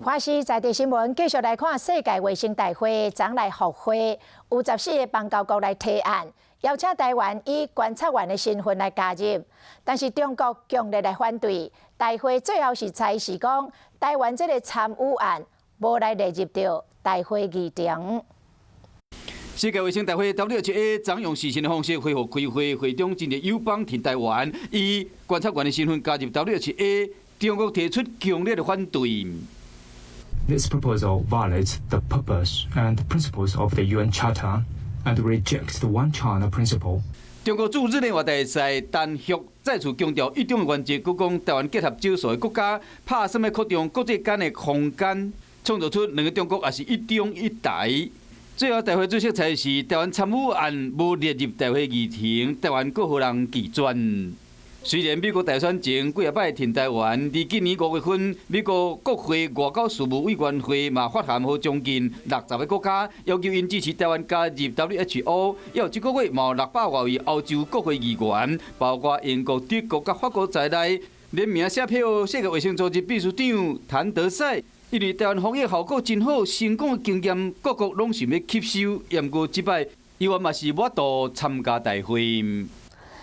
華視在地新聞繼續來看世界衛生大會昨來復會，有14個邦交國來提案，邀請台灣以觀察員的身份來加入，但是中國強烈來反對。大會最後是裁示講，台灣這個參與案無來列入著大會議程。世界衛生大會 WHO 昨用視訊的方式恢復開會，會中真濟友邦挺台灣，以觀察員的身份加入 WHO，中國提出強烈的反對。 This proposal violates the purpose and principles of the UN Charter and rejects the One China principle. 中國駐日內瓦大使陳旭再次強調一中的原則，閣講台灣結合少數的國家，拍算欲擴張國際間的空間，創造出兩個中國，抑是一中一台。最後大會主席裁示台灣參與案無列入大會議程，台灣閣予人拒絕。雖然美國大選前幾仔擺挺台灣，佇今年5月份，美國國會外交事務委員會嘛發函予將近60個國家，要求𪜶支持台灣加入 WHO。猶這個月嘛有600外位歐洲國會議員，包括英國、德國佮法國在內，聯名寫批予世界衛生組織秘書長譚德塞，因為台灣防疫效果真好，成功的經驗各國攏想欲吸收，毋過這擺猶原嘛是無法度參加大會。